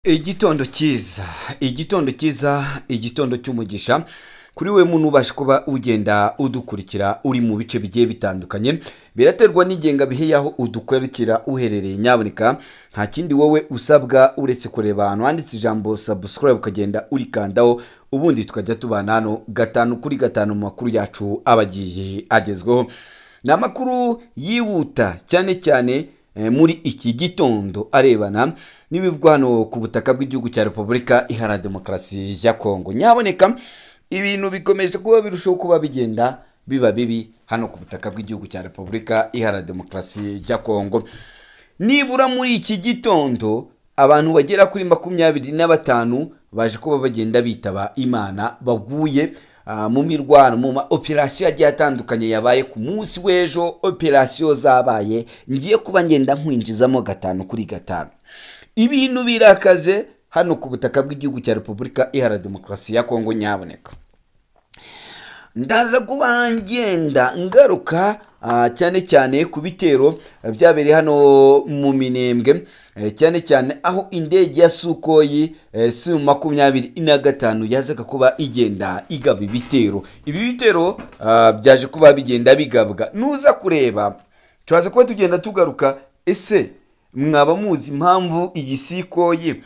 Igitondo cyiza, igitondo cyiza, igitondo cy'umugisha kuri we muntu ubasha kuba ugenda udukurikira uri mu bice bigiye bitandukanye, biraterwa n'ingengabihe y'aho udukurikira uherereye. Nyaboneka, nta kindi wowe usabwa uretse kureba ahantu handitse ijambo "subscribe", ukagenda urikandaho, ubundi tukajya tubana hano gatanu kuri gatanu mu makuru yacu aba agiye agezweho. Ni amakuru yihuta cyane cyane muri iki gitondo arebana n'ibivugwa hano ku butaka bw'igihugu cya Repubulika Iharanira Demokarasi ya Kongo. Nyaboneka, ibintu bikomeje kuba birushaho kuba bigenda biba bibi hano ku butaka bw'igihugu cya Repubulika Iharanira Demokarasi ya Kongo. Nibura muri iki gitondo abantu bagera kuri 25 baje kuba bagenda bitaba Imana, baguye mu mirwano, mu ma operasiyo agiye atandukanye yabaye ku munsi w'ejo. Operasiyo zabaye ngiye kuba ngenda nkwinjizamo gatanu kuri gatanu. Ibintu birakaze hano ku butaka bw'igihugu cya Repubulika Iharanira Demokarasi ya Kongo. Nyaboneka, ndaza kuba ngenda ngaruka cyane cyane ku bitero byabereye hano mu Minembwe, cyane cyane aho indege ya Sukhoi Su 25 yazaga kuba igenda igaba ibitero. Ibi bitero byaje kuba bigenda bigabwa, nuza kureba turaza kuba tugenda tugaruka. Ese mwaba muzi impamvu iyi Sukhoi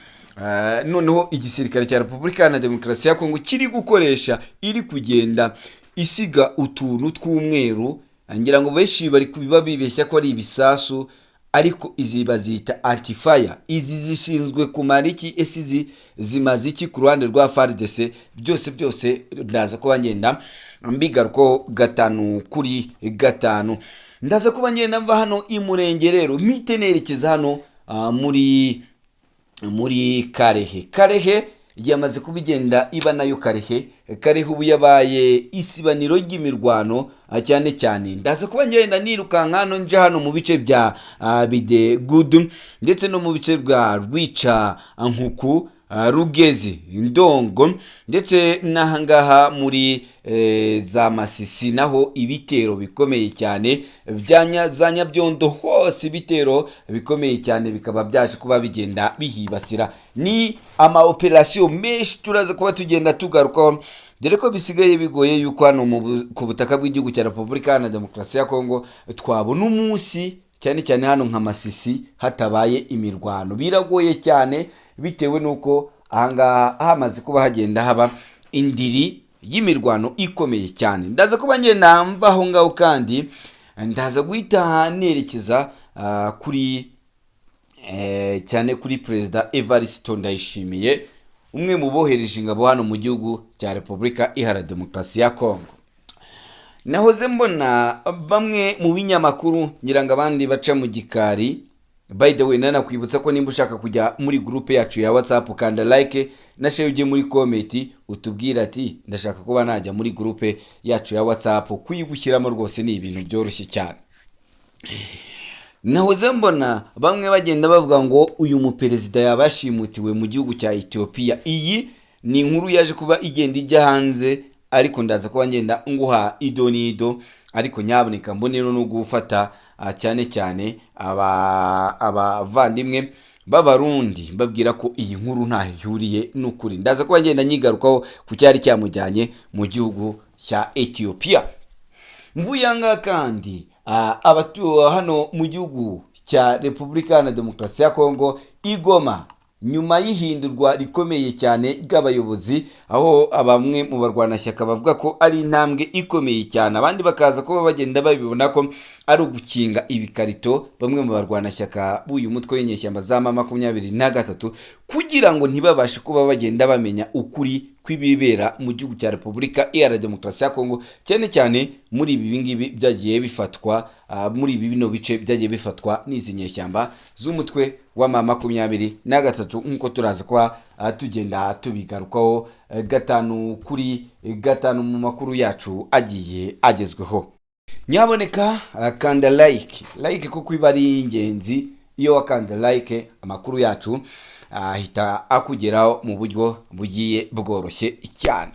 noneho igisirikare cya Repubulika Iharanira Demokarasi ya Kongo kiri gukoresha iri kugenda isiga utuntu tw'umweru? Ngira ngo benshi bari kubiba bibeshya ko ari ibisasu, ariko izi bazita anti-fire. Izi zishinzwe kumara iki? Ese izi zimaze iki ku ruhande rwa FARDC? Byose byose ndaza kuba ngenda mbigarukaho gatanu kuri gatanu. Ndaza kuba ngenda mva hano i Murenge rero, mpite nerekeza hano muri Kalehe. Kalehe yamaze kuba igenda iba nayo Kalehe. Kalehe ubu yabaye isibaniro ry'imirwano. Cyane cyane ndaza kuba ngenda nirukanka hano nje hano mu bice bya Bidegudu ndetse no mu bice bwa Rwica Nkuku, Rugezi, Ndongo, ndetse n'ahangaha muri za Masisi, naho ibitero bikomeye cyane bya za Nyabyondo hose, ibitero bikomeye cyane bikaba byaje kuba bigenda bihibasira. Ni ama operasiyo menshi turaza kuba tugenda tugarukaho, dore ko bisigaye bigoye yuko hano ku butaka bw'igihugu cya Repubulika Iharanira Demokarasi ya Kongo twabona umunsi, cyane cyane hano nka Masisi, hatabaye imirwano. Biragoye cyane bitewe n'uko ahangaha hamaze kuba hagenda haba indiri y'imirwano ikomeye cyane. Ndaza kuba ngenda mva aho ngaho, kandi ndaza guhita nerekeza kuri cyane kuri Perezida Evariste Ndayishimiye, umwe mu bohereje ingabo hano mu gihugu cya Repubulika Iharanira Demokarasi ya Kongo. Nahoze mbona bamwe mu binyamakuru, ngira ngo abandi baca mu gikari. By the way, nanakwibutsa ko nimba ushaka kujya muri groupe yacu ya WhatsApp, kanda like na share, ujye muri comment utubwire ati: "Ndashaka kuba najya muri groupe yacu ya WhatsApp." Kuyigushyiramo rwose ni ibintu byoroshye cyane. Nahoze mbona bamwe bagenda bavuga ngo uyu muperezida yaba yashimutiwe mu gihugu cya Ethiopia. Iyi ni inkuru yaje kuba igenda ijya hanze, ariko ndaza kuba ngenda nguha ido n'ido. Ariko nyaboneka, mbonero no gufata cyane cyane abavandimwe b'Abarundi, mbabwira ko iyi nkuru ntaho ihuriye n'ukuri. Ndaza kuba ngenda nyigarukaho ku cyari cyamujyanye mu gihugu cya Ethiopia. Mvuye aha ngaha kandi, abatuye hano mu gihugu cya Repubulika Iharanira Demokarasi ya Kongo, i Goma, nyuma y'ihindurwa rikomeye cyane ry'abayobozi, aho bamwe mu barwanashyaka bavuga ko ari intambwe ikomeye cyane, abandi bakaza kuba bagenda babibona ko ari ugukinga ibikarito bamwe mu barwanashyaka b'uyu mutwe w'inyeshyamba za M23, kugira ngo ntibabashe kuba bagenda bamenya ukuri kw'ibibera mu gihugu cya Repubulika Iharanira Demokarasi ya Kongo, cyane cyane muri ibi ngibi byagiye bifatwa, muri ibi bino bice byagiye bifatwa n'izi nyeshyamba z'umutwe wa M23, nk'uko turaza kuba tugenda tubigarukaho gatanu kuri gatanu mu makuru yacu agiye agezweho. Nyaboneka, kanda like, like kuko iba ari ingenzi. Iyo wakanze like, amakuru yacu ahita akugeraho mu buryo bugiye bworoshye cyane.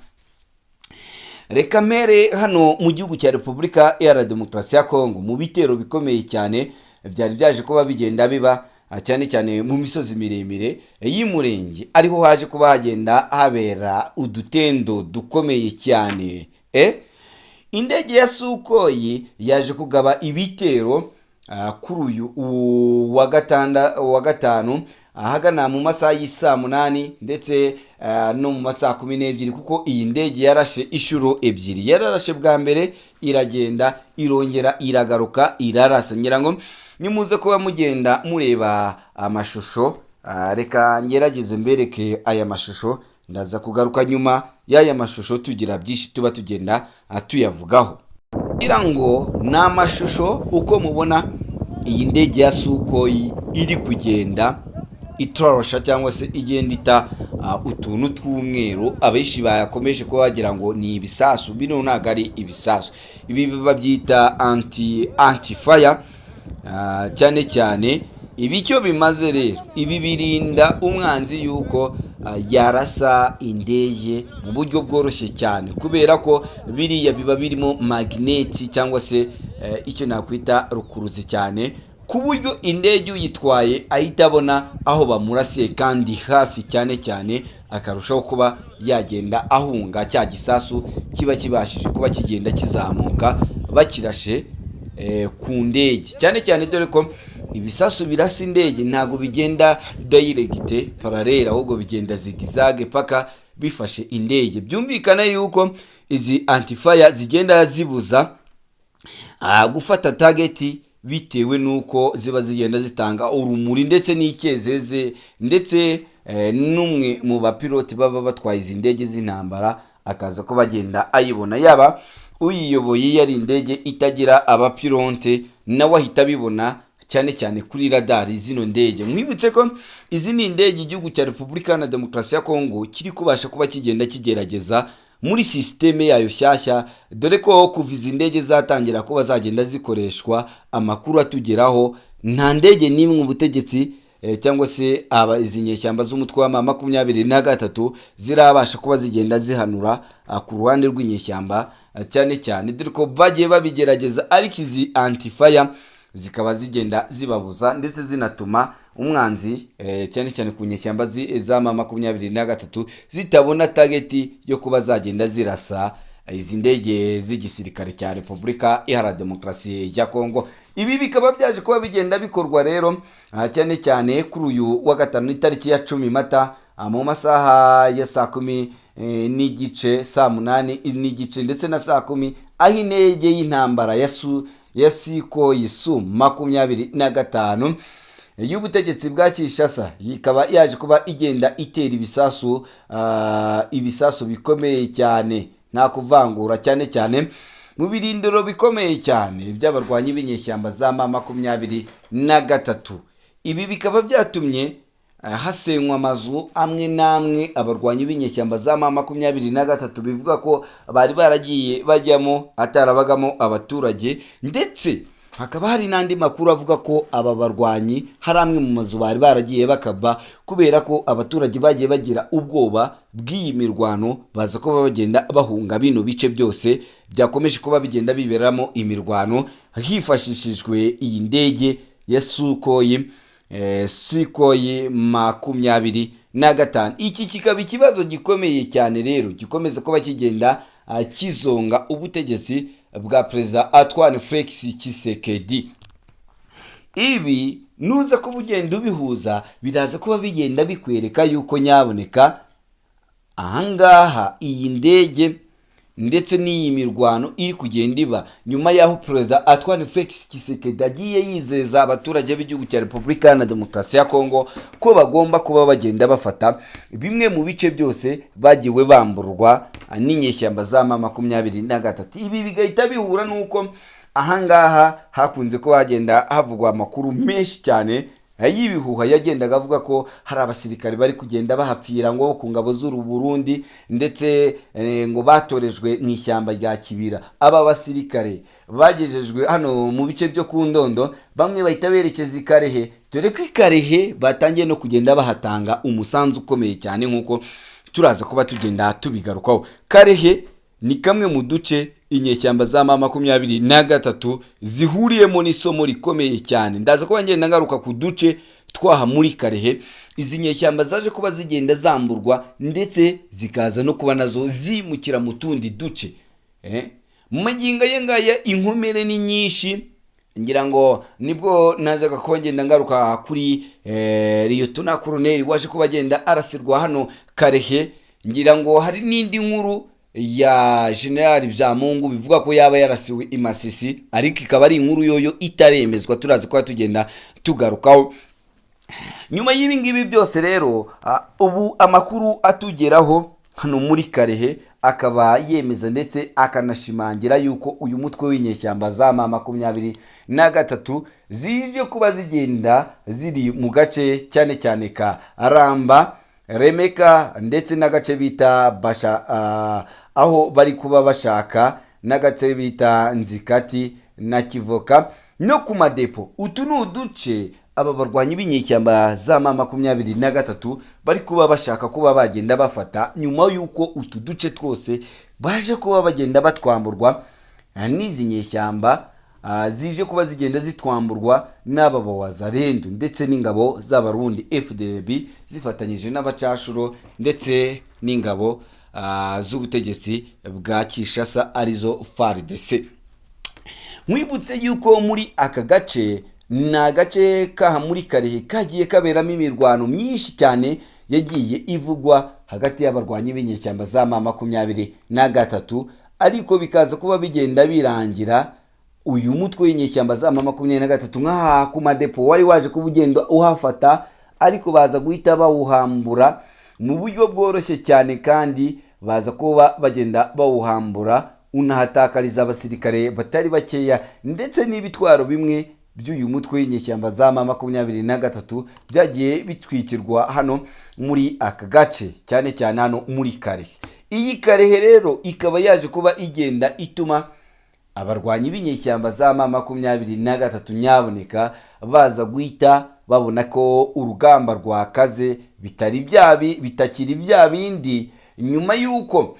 Reka mere hano mu gihugu cya Repubulika Iharanira Demokarasi ya Kongo, mu bitero bikomeye cyane byari byaje kuba bigenda biba. cyane cyane mu misozi miremire y'Imurenge, ariho haje kuba hagenda habera udutendo dukomeye cyane. Indege ya Sukhoi yaje kugaba ibitero kuri uyu wa gatanu ahagana mu masaha y'isaa 8 ndetse no mu masaha 12, kuko iyi ndege yarashe inshuro ebyiri. Yararashe bwa mbere iragenda, irongera iragaruka irarasa. Ngira ngo nimuze kuba mugenda mureba amashusho, reka ngerageze mbereke aya mashusho. Ndaza kugaruka nyuma y'aya mashusho tugira byinshi tuba tugenda tuyavugaho. Kugira ngo ni amashusho uko mubona iyi ndege ya Sukhoi iri kugenda itorosha cyangwa se igenda ita utuntu tw'umweru, abenshi bakomeje kuba bagira ngo ni ibisasu. Bino ntabwo ari ibisasu, ibi babyita anti fire. Cyane cyane ibi icyo bimaze rero, ibi birinda umwanzi yuko yarasa indege mu buryo bworoshye cyane, kubera ko biriya biba birimo magneti cyangwa se icyo nakwita rukuruzi cyane, ku buryo indege uyitwaye ahita abona aho bamurasiye kandi hafi cyane cyane, akarushaho kuba yagenda ahunga cya gisasu kiba kibashije kuba kigenda kizamuka bakirashe ku ndege. Cyane cyane dore ko ibisasu birasa indege ntabwo bigenda direct parallel, ahubwo bigenda zigzag paka bifashe indege. Byumvikana yuko izi antifire zigenda zibuza gufata target, bitewe n'uko ziba zigenda zitanga urumuri ndetse n'icyezeze, ndetse n'umwe mu bapiloti baba batwaye izi ndege z'intambara akaza ko bagenda ayibona. Yaba uyiyoboye, yari indege itagira abapilote, nawe ahita abibona cyane cyane kuri radari zino ndege. Mwibutse ko izi ni indege igihugu cya Repubulika Iharanira Demokarasi ya Kongo kiri kubasha kuba kigenda kigerageza muri sisiteme yayo nshyashya, dore ko kuva izi ndege zatangira kuba zagenda zikoreshwa, amakuru atugeraho, nta ndege n'imwe ubutegetsi cyangwa se aba izi nyeshyamba z'umutwe wa M23 zirabasha kuba zigenda zihanura ku ruhande rw'inyeshyamba, cyane cyane dore ko bagiye babigerageza, ariko izi antifire zikaba zigenda zibabuza ndetse zinatuma umwanzi, cyane cyane ku nyeshyamba za M23, zitabona target yo kuba zagenda zirasa izi ndege z'igisirikare cya Repubulika Iharanira Demokarasi ya Kongo. Ibi bikaba byaje kuba bigenda bikorwa rero cyane cyane kuri uyu wa gatanu, itariki ya 10 Mata, mu masaha ya saa 10 n'igice, saa 8 n'igice ndetse na saa 10, aho indege y'intambara ya Sukhoi Su 25 y'ubutegetsi bwa Kinshasa ikaba yaje kuba igenda itera ibisasu, ibisasu bikomeye cyane nta kuvangura, cyane cyane mu birindiro bikomeye cyane by'abarwanyi b'inyeshyamba za M23. Ibi bikaba byatumye hasenywa amazu amwe n'amwe abarwanyi b'inyeshyamba za M23 bivuga ko bari baragiye bajyamo atarabagamo abaturage, ndetse hakaba hari n'andi makuru avuga ko aba barwanyi hari amwe mu mazu bari baragiye bakava, kubera ko abaturage bagiye bagira ubwoba bw'iyi mirwano, baza kuba bagenda bahunga bino bice byose byakomeje kuba bigenda biberamo imirwano hifashishijwe iyi ndege ya Sukhoi 25. Iki kikaba ikibazo gikomeye cyane rero gikomeza kuba kigenda kizonga ubutegetsi bwa Perezida Antoine Felix Tshisekedi. Ibi nuza kuba ugenda ubihuza, biraza kuba bigenda bikwereka yuko nyaboneka ahangaha iyi ndege ndetse n'iyi mirwano iri kugenda iba nyuma y'aho Perezida Antoine Felix Tshisekedi agiye yizeza abaturage b'igihugu cya Repubulika Iharanira Demokarasi ya Kongo ko bagomba kuba bagenda bafata bimwe mu bice byose bagiwe bamburwa n'inyeshyamba za M23. Ibi bigahita bihura n'uko ahangaha hakunze kuba hagenda havugwa amakuru menshi cyane y'ibihuha yagendaga avuga ko hari abasirikare bari kugenda bahapfira ngo ku ngabo z'u Burundi, ndetse ngo batorejwe mu ishyamba rya Kibira. Aba basirikare bagejejwe hano mu bice byo ku Ndondo, bamwe bahita berekeza i Kalehe, dore ko i Kalehe batangiye no kugenda bahatanga umusanzu ukomeye cyane, nk'uko turaza kuba tugenda tubigarukaho. Kalehe ni kamwe mu duce inyeshyamba za M23 zihuriyemo n'isomo rikomeye cyane. Ndaza kuba ngenda ngaruka ku duce. twaha muri Karehe. Izi nyeshyamba zaje kuba zigenda zamburwa, ndetse zikaza no kuba nazo zimukira mu tundi duce. Mu magingo aya ngaya inkomere ni nyinshi. Ngira ngo nibwo nazaga kuba ngenda ngaruka kuri Liyotona Koroneri waje kuba agenda arasirwa hano Karehe. Ngira ngo hari n'indi nkuru ya Generali Byamungu bivuga ko yaba yarasiwe i Masisi, ariko ikaba ari inkuru yoyo itaremezwa, turazi kuba tugenda tugarukaho nyuma y'ibi ngibi byose. Rero ubu amakuru atugeraho hano muri Karehe akaba yemeza ndetse akanashimangira yuko uyu mutwe w'inyeshyamba za M23 zije kuba zigenda ziri mu gace cyane cyane ka Ramba, Remeka, ndetse n'agace bita Basha, aho bari kuba bashaka n'agace bita Nzikati na Kivoka no ku madepo. Utu ni uduce aba barwanyi b'inyeshyamba za M23 bari kuba bashaka kuba bagenda bafata, nyuma y'uko utu duce twose baje kuba bagenda batwamburwa n'izi nyeshyamba, zije kuba zigenda zitwamburwa n'aba bawazarendu ndetse n'ingabo z'Abarundi FDLB zifatanyije n'abacashuro ndetse n'ingabo z'ubutegetsi bwa Kinshasa, arizo FARDC. Nkwibutse yuko muri aka gace, ni agace kaha muri Karehe, kagiye kaberamo imirwano myinshi cyane yagiye ivugwa hagati y'abarwanyi b'inyeshyamba za M23, ariko bikaza kuba bigenda birangira uyu mutwe w'inyeshyamba za M23 nk'aha ku madepo wari waje kuba ugenda uhafata, ariko baza guhita bawuhambura mu buryo bworoshye cyane, kandi baza kuba bagenda bawuhambura, unahatakariza abasirikare batari bakeya, ndetse n'ibitwaro bimwe by'uyu mutwe w'inyeshyamba za M23 byagiye bitwikirwa hano muri aka gace, cyane cyane hano muri Karehe. Iyi Karehe rero ikaba yaje kuba igenda ituma abarwanyi b'inyeshyamba za M23 nyaboneka baza guhita babona ko urugamba rwakaze, bitari byabi bitakiri bya bindi, nyuma y'uko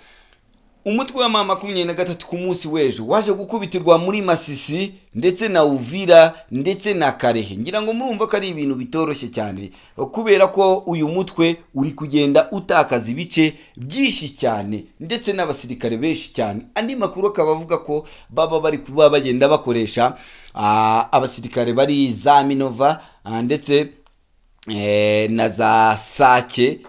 umutwe wa M23 ku munsi w'ejo waje gukubitirwa muri Masisi ndetse na Uvira ndetse na Karehe. Ngira ngo murumva ko ari ibintu bitoroshye cyane, kubera ko uyu mutwe uri kugenda utakaza ibice byinshi cyane ndetse n'abasirikare benshi cyane. Andi makuru akaba avuga ko baba bari kuba bagenda bakoresha abasirikare bari za Minova ndetse na za Sake,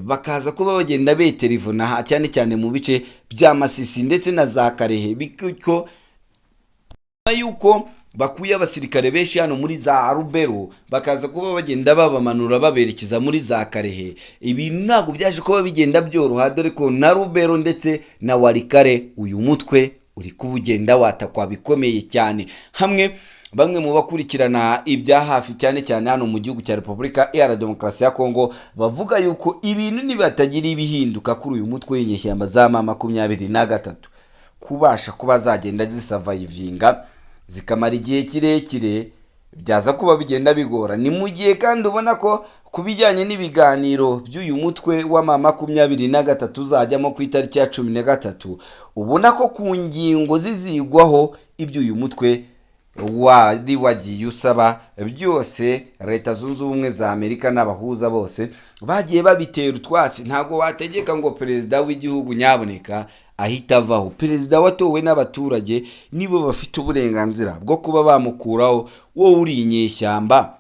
bakaza kuba bagenda beterivuna cyane cyane mu bice bya Masisi ndetse na za Karehe, bityo nyuma yuko bakuye abasirikare benshi hano muri za Rubero, bakaza kuba bagenda babamanura baberekeza muri za Karehe. Ibi ntabwo byaje kuba bigenda byoroha, dore ko na Rubero ndetse na Warikare uyu mutwe uri kuba ugenda watakwa bikomeye cyane. Hamwe bamwe mu bakurikirana ibya hafi cyane cyane hano mu gihugu cya Repubulika Iharanira Demokarasi ya Kongo bavuga yuko ibintu nibatagira ibihinduka kuri uyu mutwe w'inyeshyamba za M23, kubasha kuba zagenda zisavayivinga zikamara igihe kirekire byaza kuba bigenda bigora. Ni mu gihe kandi ubona ko ku bijyanye n'ibiganiro by'uyu mutwe wa M23 uzajyamo ku itariki ya 13, ubona ko ku ngingo zizigwaho iby'uyu mutwe wari wagiye usaba byose, Leta Zunze Ubumwe za Amerika n'abahuza bose bagiye babitera utwatsi. Ntabwo wategeka ngo perezida w'igihugu nyaboneka ahita avaho. Perezida watowe n'abaturage nibo bafite uburenganzira bwo kuba bamukuraho. Wowe uri inyeshyamba,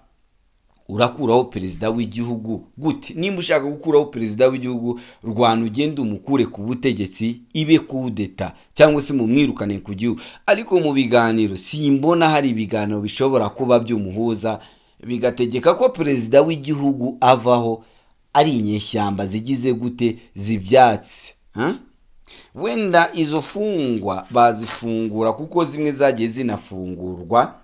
urakuraho perezida w'igihugu gute? Nimba ushaka gukuraho perezida w'igihugu, rwana ugende umukure ku butegetsi, ibe kudeta cyangwa se mumwirukane ku gihugu. Ariko mu biganiro simbona hari ibiganiro bishobora kuba by'umuhuza bigategeka ko perezida w'igihugu avaho ari inyeshyamba zigize gute zibyatsi, ha? Wenda izo fungwa bazifungura, kuko zimwe zagiye zinafungurwa,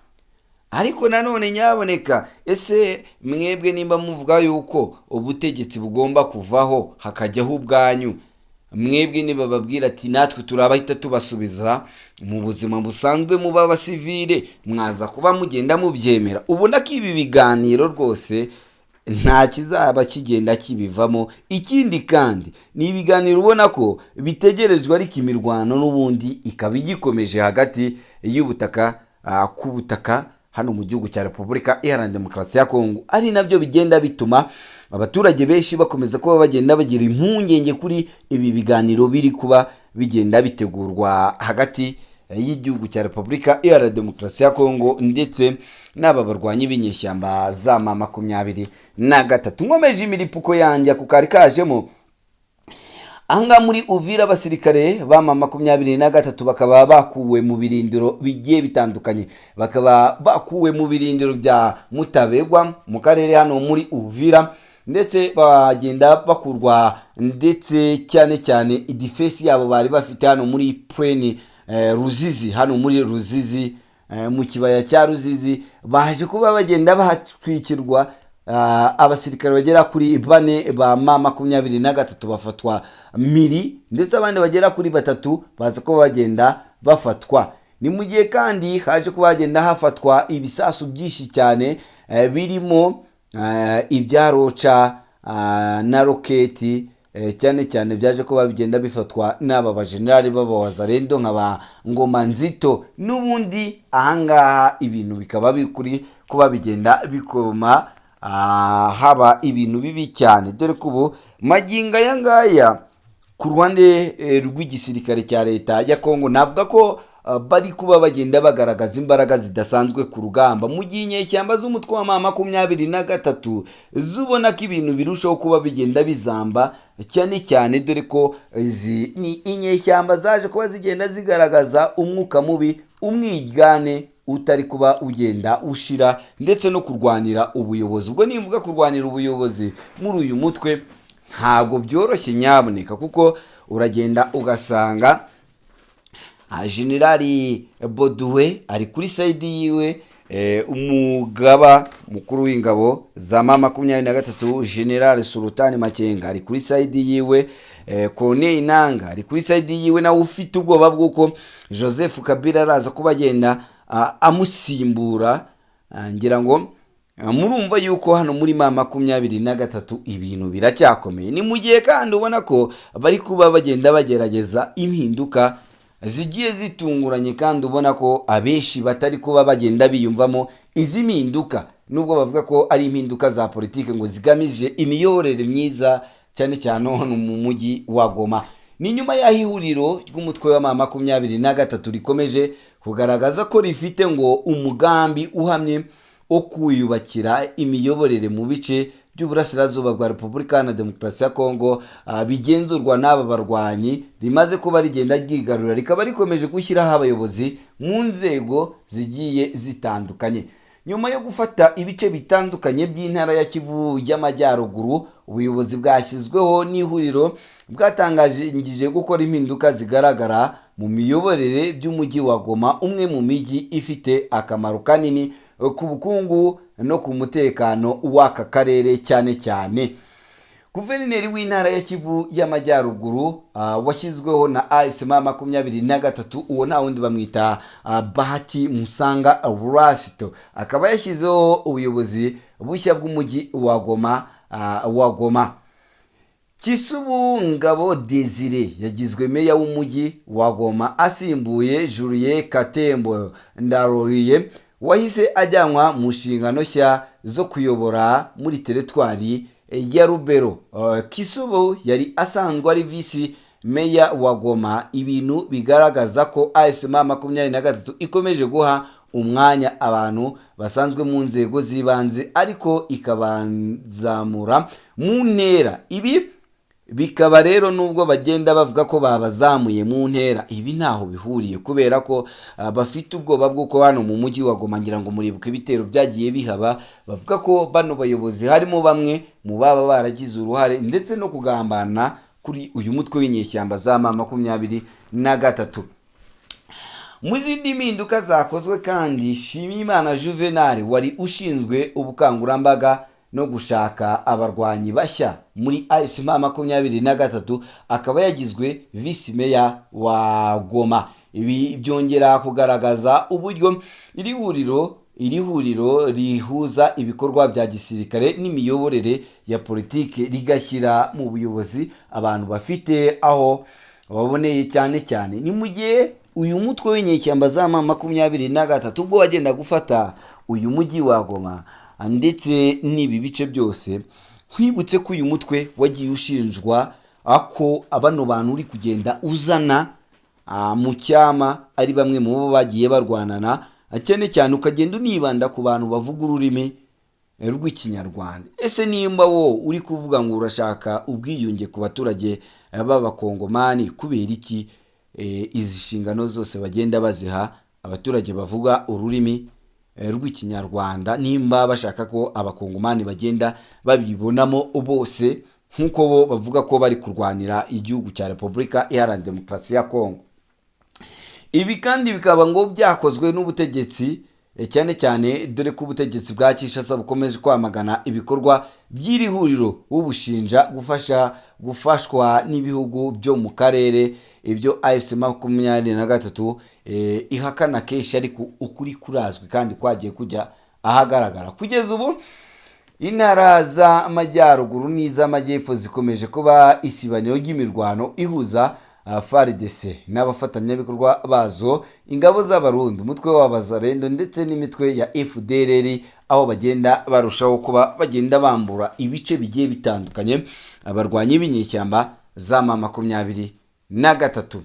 ariko nanone nyaboneka, ese mwebwe nimba muvuga yuko ubutegetsi bugomba kuvaho hakajyaho ubwanyu, mwebwe nibababwira ati natwe turabahita tubasubiza mu buzima busanzwe muba abasivile, mwaza kuba mugenda mubyemera? Ubona ko ibi biganiro rwose nta kizaba kigenda kibivamo. Ikindi kandi ni ibiganiro ubona ko bitegerejwe, ariko imirwano n'ubundi ikaba igikomeje hagati y'ubutaka ku butaka. hano mu gihugu cya Repubulika Iharanira Demokarasi ya Kongo, ari nabyo bigenda bituma abaturage benshi bakomeza kuba bagenda bagira impungenge kuri ibi biganiro biri kuba bigenda bitegurwa hagati y'igihugu cya Repubulika Iharanira Demokarasi ya Kongo ndetse n'aba barwanyi b'inyeshyamba za ma 23. Nkomeje imiripuko yanjye ako kari kajemo ahangaha muri Uvira, abasirikare ba ma 23 bakaba bakuwe mu birindiro bigiye bitandukanye, bakaba bakuwe mu birindiro bya Mutabegwa mu karere hano muri Uvira, ndetse bagenda bakurwa ndetse cyane cyane idifesi yabo bari bafite hano muri Plaine Ruzizi, hano muri Ruzizi, mu kibaya cya Ruzizi, baje kuba bagenda bahatwikirwa. Abasirikare bagera kuri bane ba ma 23 bafatwa miri, ndetse abandi bagera kuri batatu baza kuba bagenda bafatwa. Ni mu gihe kandi haje kuba hagenda hafatwa ibisasu byinshi cyane, birimo ibya roca na roketi, cyane cyane byaje kuba bigenda bifatwa n'aba bajenerali b'abawazarendo nka ba Ngoma Nzito n'ubundi. Ahangaha ibintu bikaba biri kuri kuba bigenda bikoma, haba ibintu bibi cyane, dore ko ubu magingo aya ngaya ku ruhande rw'igisirikare cya leta ya Kongo navuga ko bari kuba bagenda bagaragaza imbaraga zidasanzwe ku rugamba, mu gihe inyeshyamba z'umutwe wa ma 23 zubona ko ibintu birushaho kuba bigenda bizamba cyane cyane, dore ko izi ni inyeshyamba zaje kuba zigenda zigaragaza umwuka mubi, umwiryane utari kuba ugenda ushira, ndetse no kurwanira ubuyobozi. Ubwo nimvuga kurwanira ubuyobozi muri uyu mutwe ntabwo byoroshye nyaboneka, kuko uragenda ugasanga Generali Boduwe ari kuri side yiwe, umugaba mukuru w'ingabo za ma 23 General Sultani Makenga ari kuri side yiwe, Corneille Nanga ari kuri side yiwe, nawe ufite ubwoba bw'uko Joseph Kabila araza kuba agenda amusimbura. Ngira ngo murumva yuko hano muri ma 23 ibintu biracyakomeye. Ni mu gihe kandi ubona ko bari kuba bagenda bagerageza impinduka zigiye zitunguranye, kandi ubona ko abenshi batari kuba bagenda biyumvamo izi mpinduka, nubwo bavuga ko ari impinduka za politiki ngo zigamije imiyoborere myiza, cyane cyane hano mu mujyi wa Goma. Ni nyuma y'aho ihuriro ry'umutwe wa ma 23 rikomeje kugaragaza ko rifite ngo umugambi uhamye wo kwiyubakira imiyoborere mu bice by'uburasirazuba bwa Repubulika Iharanira Demokarasi ya Kongo bigenzurwa n'aba barwanyi, rimaze kuba rigenda ryigarurira, rikaba rikomeje gushyiraho abayobozi mu nzego zigiye zitandukanye. Nyuma yo gufata ibice bitandukanye by'intara ya Kivu y'Amajyaruguru, ubuyobozi bwashyizweho n'ihuriro bwatangije gukora impinduka zigaragara mu miyoborere by'umujyi wa Goma, umwe mu mijyi ifite akamaro kanini ku bukungu no ku mutekano w'aka karere cyane cyane. Guverineri w'intara ya Kivu y'Amajyaruguru washyizweho na AFC M 23, uwo nta wundi bamwita Bahati Musanga Rasito, akaba yashyizeho ubuyobozi bushya bw'umujyi wa Goma. Kisubu Ngabo Desire yagizwe meya w'umujyi wa Goma, asimbuye Julien Katembo Ndaroriye wahise ajyanwa mu nshingano nshya zo kuyobora muri teritwari ya Rubero. Kisubu yari asanzwe ari visi meya wa Goma, ibintu bigaragaza ko AFC M 23 ikomeje guha umwanya abantu basanzwe mu nzego z'ibanze, ariko ikabazamura mu ntera. Ibi bikaba rero, nubwo bagenda bavuga ko babazamuye mu ntera, ibi ntaho bihuriye, kubera ko bafite ubwoba bw'uko hano mu mujyi wa Goma, ngira ngo muribuka ibitero byagiye bihaba, bavuga ko bano bayobozi harimo bamwe mu baba baragize uruhare ndetse no kugambana kuri uyu mutwe w'inyeshyamba za ma 23. Mu zindi mpinduka zakozwe kandi, Shimimana Juvenal wari ushinzwe ubukangurambaga no gushaka abarwanyi bashya muri AFC M 23 akaba yagizwe visi meya wa Goma. Ibi byongera kugaragaza uburyo iri huriro rihuza ibikorwa bya gisirikare n'imiyoborere ya politiki, rigashyira mu buyobozi abantu bafite aho baboneye cyane cyane. Ni mu gihe Uyu mutwe w'inyeshyamba za M23 ubwo wagenda gufata uyu mujyi wa Goma ndetse n'ibi bice byose, nkwibutse ko uyu mutwe wagiye ushinjwa ako bano bantu uri kugenda uzana mu cyama ari bamwe mu bo bagiye barwanana, cyane cyane ukagenda unibanda ku bantu bavuga ururimi rw'Ikinyarwanda. Ese nimba wo uri kuvuga ngo urashaka ubwiyunge ku baturage b'Abakongomani, kubera iki izi nshingano zose bagenda baziha abaturage bavuga ururimi rw'Ikinyarwanda, nimba bashaka ko Abakongomani bagenda babibonamo bose nk'uko bo bavuga ko bari kurwanira igihugu cya Repubulika Iharanira Demokarasi ya Kongo? Ibi kandi bikaba ngo byakozwe n'ubutegetsi, cyane cyane dore ko ubutegetsi bwa Kinshasa bukomeje kwamagana ibikorwa by'iri huriro, bubushinja gufasha gufashwa n'ibihugu byo mu karere, ibyo AFC 23 ihakana kenshi, ariko ukuri kurazwi kandi kwagiye kujya ahagaragara. Kugeza ubu intara z'amajyaruguru n'iz'amajyepfo zikomeje kuba isibaniro ry'imirwano ihuza FARDC n'abafatanyabikorwa bazo, ingabo z'Abarundi, umutwe w'Abazarendo ndetse n'imitwe ya FDLR, aho bagenda barushaho kuba bagenda bambura ibice bigiye bitandukanye abarwanyi b'inyeshyamba za M23.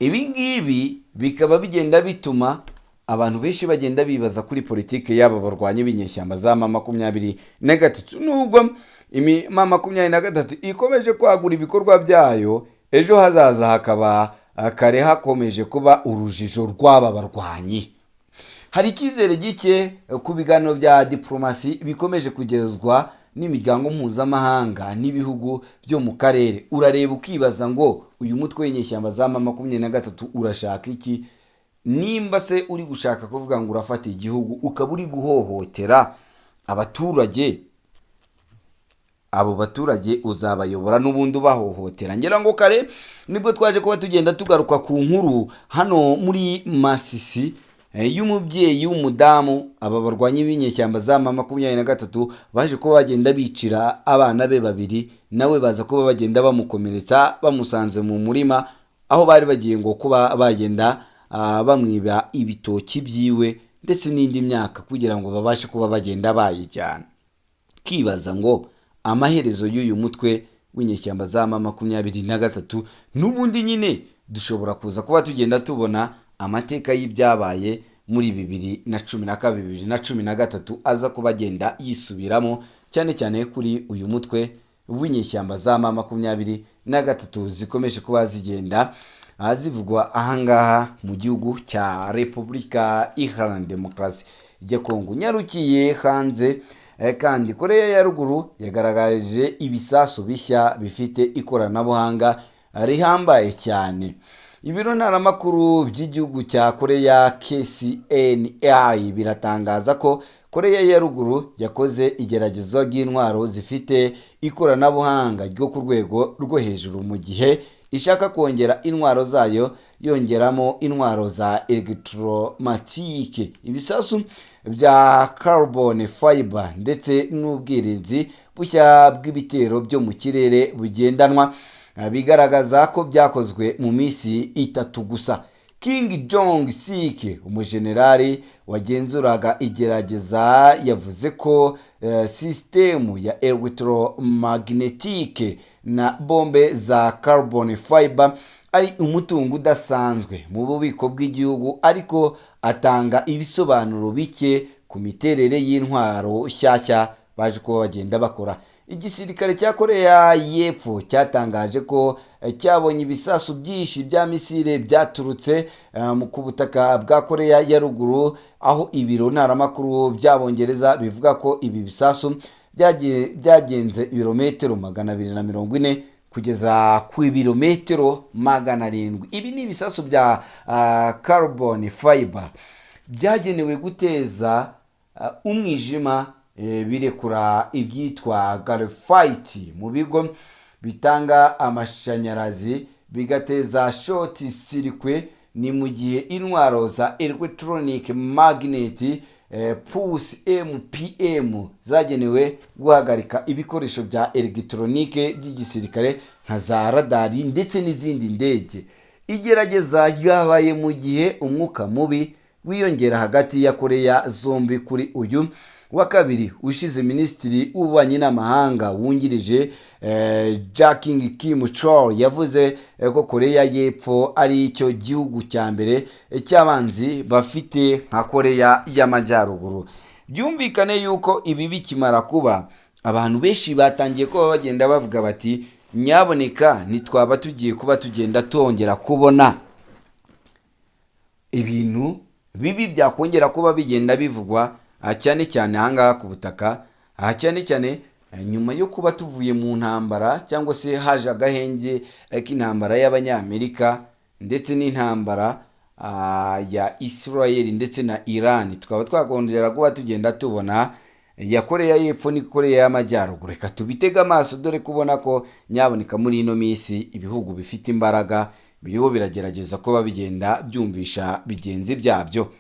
Ibi ngibi bikaba bigenda bituma abantu benshi bagenda bibaza kuri politiki y'aba barwanyi b'inyeshyamba za M23. Nubwo M23 ikomeje kwagura ibikorwa byayo, ejo hazaza hakaba kare hakomeje kuba urujijo rw'aba barwanyi. Hari icyizere gike ku biganiro bya diplomasi bikomeje kugezwa n'imiryango mpuzamahanga n'ibihugu byo mu karere. Urareba ukibaza ngo uyu mutwe w'inyeshyamba za M23 urashaka iki? Nimba se uri gushaka kuvuga ngo urafata igihugu, ukaba uri guhohotera abaturage, abo baturage uzabayobora n'ubundi ubahohotera? Ngira ngo kare nibwo twaje kuba tugenda tugaruka ku nkuru hano muri Masisi y'umubyeyi w'umudamu aba barwanyi b'inyeshyamba za M23 baje kuba bagenda bicira abana be babiri, nawe baza kuba bagenda bamukomeretsa, bamusanze mu murima aho bari bagiye ngo kuba bagenda bamwiba ibitoki byiwe ndetse n'indi myaka kugira ngo babashe kuba bagenda bayijyana. Kibaza ngo amaherezo y'uyu mutwe w'inyeshyamba za M23, n'ubundi nyine dushobora kuza kuba tugenda tubona amateka y'ibyabaye muri 2012, 2013 aza kuba agenda yisubiramo, cyane cyane kuri uyu mutwe w'inyeshyamba za M23 zikomeje kuba zigenda zivugwa ahangaha mu gihugu cya Repubulika Iharanira Demokarasi ya Kongo. Nyarukiye hanze kandi, Koreya ya Ruguru yagaragaje ibisasu bishya bifite ikoranabuhanga rihambaye cyane. Ibiro ntaramakuru by'igihugu cya Koreya KCNA biratangaza ko Koreya ya Ruguru yakoze igeragezwa ry'intwaro zifite ikoranabuhanga ryo ku rwego rwo hejuru, mu gihe ishaka kongera intwaro zayo, yongeramo intwaro za elegitoromatike, ibisasu bya carbon fiber ndetse n'ubwirinzi bushya bw'ibitero byo mu kirere bugendanwa, bigaragaza ko byakozwe mu minsi 3 gusa. Kim Jong Sik, umujenerali wagenzuraga igerageza, yavuze ko sisitemu ya electromagnétique na bombe za carbon fiber ari umutungo udasanzwe mu bubiko bw'igihugu, ariko atanga ibisobanuro bike ku miterere y'intwaro nshyashya baje kuba bagenda bakora. Igisirikare cya Koreya y'Epfo cyatangaje ko cyabonye ibisasu byinshi bya misile byaturutse ku butaka bwa Koreya ya Ruguru, aho ibiro ntaramakuru by'Abongereza bivuga ko ibi bisasu byagenze ibirometero 240 kugeza ku ibirometero 700. Ibi ni ibisasu bya carbon fiber byagenewe guteza umwijima, birekura ibyitwa graphite mu bigo bitanga amashanyarazi, bigateza short circuit. Ni mu gihe intwaro za electronic magnet pulse MPM zagenewe guhagarika ibikoresho bya elegitoronike by'igisirikare nka za radari ndetse n'izindi ndege. Igerageza ryabaye mu gihe umwuka mubi wiyongera hagati ya Koreya zombi. Kuri uyu wa kabiri ushize, Minisitiri w'Ububanyi n'Amahanga wungirije Jacking Kim Chol yavuze ko Koreya y'Epfo ari cyo gihugu cya mbere cy'abanzi bafite nka Koreya y'Amajyaruguru. Byumvikane yuko ibi bikimara kuba, abantu benshi batangiye kuba bagenda bavuga bati: "Nyaboneka, ntitwaba tugiye kuba tugenda tongera kubona ibintu bibi byakongera kuba bigenda bivugwa cyane cyane ahangaha ku butaka, cyane cyane nyuma yo kuba tuvuye mu ntambara, cyangwa se haje agahenge k'intambara y'Abanyamerika ndetse n'intambara ya Israel ndetse na Iran, tukaba twakongera kuba tugenda tubona ya Koreya y'Epfo ni Koreya y'Amajyaruguru?" Reka tubitege amaso, dore kubona ko nyaboneka muri ino minsi ibihugu bifite imbaraga biriho biragerageza kuba bigenda byumvisha bigenzi byabyo.